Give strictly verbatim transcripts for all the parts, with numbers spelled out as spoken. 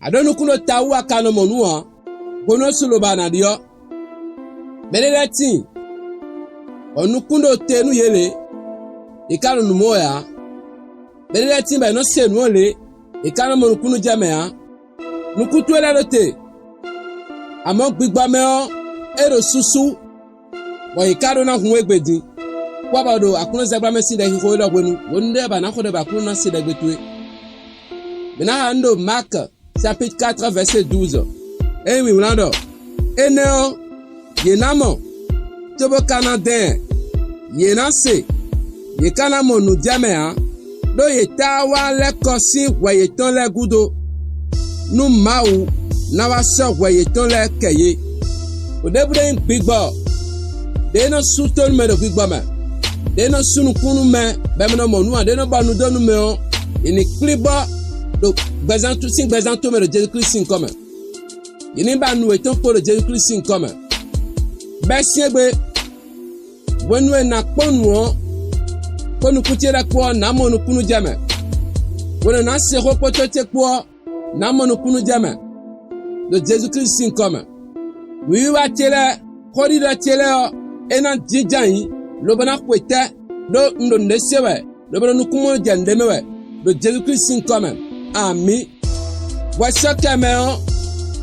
A ɖǒ nukún ɖo ta wú a ka nɔ mɔ nǔ ǎ, bónú é sú lobo a nǎ ɖyɔ́. Mɛɖé lɛ́ɛ tíin, bɔ nukún ɖo te nú yě lě, yě ka ɖo nǔ mɔ wɛ ǎ. Mɛɖé lɛ́ɛ tíin bɔ yě nɔ se nǔ ɔ́ lě, yě ka nɔ mɔ nukúnnú jɛ mɛ ǎ. Nukún towe lɛ́ɛ ɖo te, amɔ̌ gbigbɔ mɛ ɔ́, é ɖo súsú, bɔ yě ka ɖó ná hun égbé din. Kpɔ́ bɔ ɖo Aklúnɔzɛgbla mɛ sín ɖɛxixo élɔ́ hwenu, hwenu ɖé ba ná xo ɖɛ bɔ Aklúnɔ ná se ɖɛgbe towe. Mǐ ná xa nǔ ɖo Maak chapitre quatre verset douze. Ényí mǐ wlán ɖɔ: Énɛ́ ɔ́, yě ná mɔ, cóbó ka ná dɛn ɛ; yě ná se, yě ka ná mɔ nǔ jɛ mɛ ǎ, ɖó yě táá wá lɛ́ kɔ sín hwɛ yětɔn lɛ́ɛ gúdo, nú Mawu ná wá sɔ́ hwɛ yětɔn lɛ́ɛ kɛ yě. Ɖěbǔ ɖé nyí gbigbɔ, ɖě nɔ sú tó nú mɛ ɖo gbigbɔ mɛ, ɖě nɔ sú nukún nú mɛ, bɔ è nɔ mɔ nǔ ǎ, ɖě nɔ bɔ nu dó nú mɛ ɔ́, è nǐ kplí bɔ ɖo gbɛzán sín gbɛzán tomɛ ɖo Jezu Klísu sín nyǐkɔ mɛ. Yě ní ba nǔ yětɔn kpo ɖo Jezu Klísu sín nyǐkɔ mɛ. Bɛ́ syɛ́n gbe, hwenu e nǎ kpɔ́n nǔ ɔ́, kpó nukún ce lɛ́ɛ kpó ɔ́, nǎ mɔ nukúnnú jɛ mɛ. Hwenu e nǎ se xó kpó tó ce kpó ɔ́, nǎ mɔ nukúnnú jɛ mɛ, ɖo Jezu Klísu sín nyǐkɔ mɛ. Nǔwiwa ce lɛ́ɛ, xóɖiɖɔ ce lɛ́ɛ ɔ́, é ná jínjɔ́n ayǐ, lobo ná xwe tɛ́, ɖó un ɖo nǔɖé se wɛ, lobo ɖo nukún mɔ jɛ nǔɖé mɛ wɛ, ɖo Jezu Klísu sín nyǐkɔ mɛ. Amǐ. Hwɛ sɔ́ kɛ mɛ ɔ́,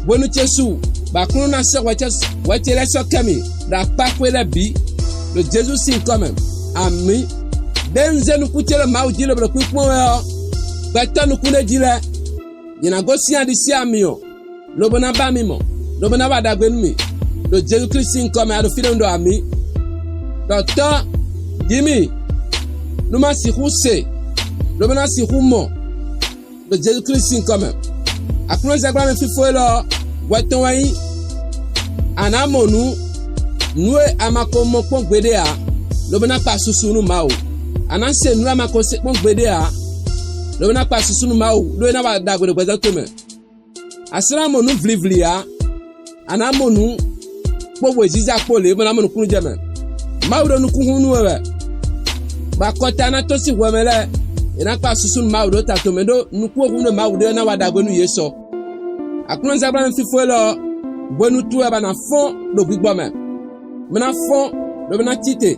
hwenu ce su, bɔ Aklúnɔ ná sɔ́ hwɛ ce hwɛ ce lɛ́ɛ sɔ́ kɛ mì ɖo akpá xwé lɛ́ɛ bǐ, ɖo Jezu sín nyǐkɔ mɛ. Amǐ. Ɖěe un zé nukún ce ɖo Mawu jí lobo ɖo kpínkpɔ́n wɛ ɔ́, gbɛtɔ́ nukúnɖéjí lɛ́ɛ, yě ná gosín aɖisí ami ɔ́, lobo ná ba mi mɔ, lobo ná wa ɖagbe nú mi, ɖo Jezu Klísu sín nyǐkɔ mɛ. A ɖo fínɛ́ un ɖɔ amǐ. Ɖɔ Tɔ́, yǐ mì, nú má sixú se, lobo ná sixú mɔ, ɖo Jezu Klísu sín nyǐkɔ mɛ. Aklúnɔzɛgbla mɛ fífó élɔ́ ɔ́, hwɛ tɔn wɛ nyí: a nǎ mɔ nǔ, nǔ e a ma ko mɔ kpɔ́n gbeɖé ǎ, lobo ná kpa susu nú Mawu. A nǎ se nǔ e a ma ko se kpɔ́n gbeɖé ǎ, lobo ná kpa susu nú Mawu, ɖó é ná wa ɖagbe ɖo gbɛzán towe mɛ. A sɔ́ ná mɔ nǔ vlivli ǎ; a nǎ mɔ nǔ kpó wěziza kpó lě bó ná mɔ nukúnnú jɛ mɛ. Mawu ɖo nukúnhún nú we wɛ, bɔ akɔta ná tɔ́n sín hwɛ mɛ lɛ́ɛ, è nǎ kpa susu nú Mawu ɖó ta tɔn mɛ, ɖó nukún e húnnu e Mawu ɖe ɔ́ ná wa ɖagbe nú yě sɔ. Aklúnɔzɛgbla mɛ fífó élɔ́ ɔ́, hwenu towe wɛ ba ná fɔ́n ɖo gbigbɔ mɛ. Mɛ ná fɔ́n, lobo ná cí te.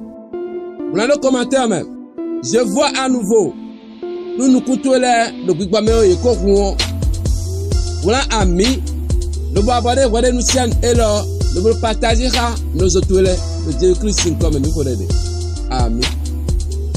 Wlǎn ɖó kɔmatɛ́ ɔ́ mɛ: Je vois à nouveau nú nukún towe lɛ́ɛ ɖo gbigbɔ mɛ ɔ́, yě ko hun ɔ́. Wlán amǐ, lobo abɔ ɖé hwɛɖénúsyɛ́n élɔ́ ɔ́, lobo ɖo patájí xá nɔzo towe lɛ́ɛ, ɖo Jezu Klísu sín nyǐkɔ mɛ mǐ xo ɖɛ ɖe. Amǐ.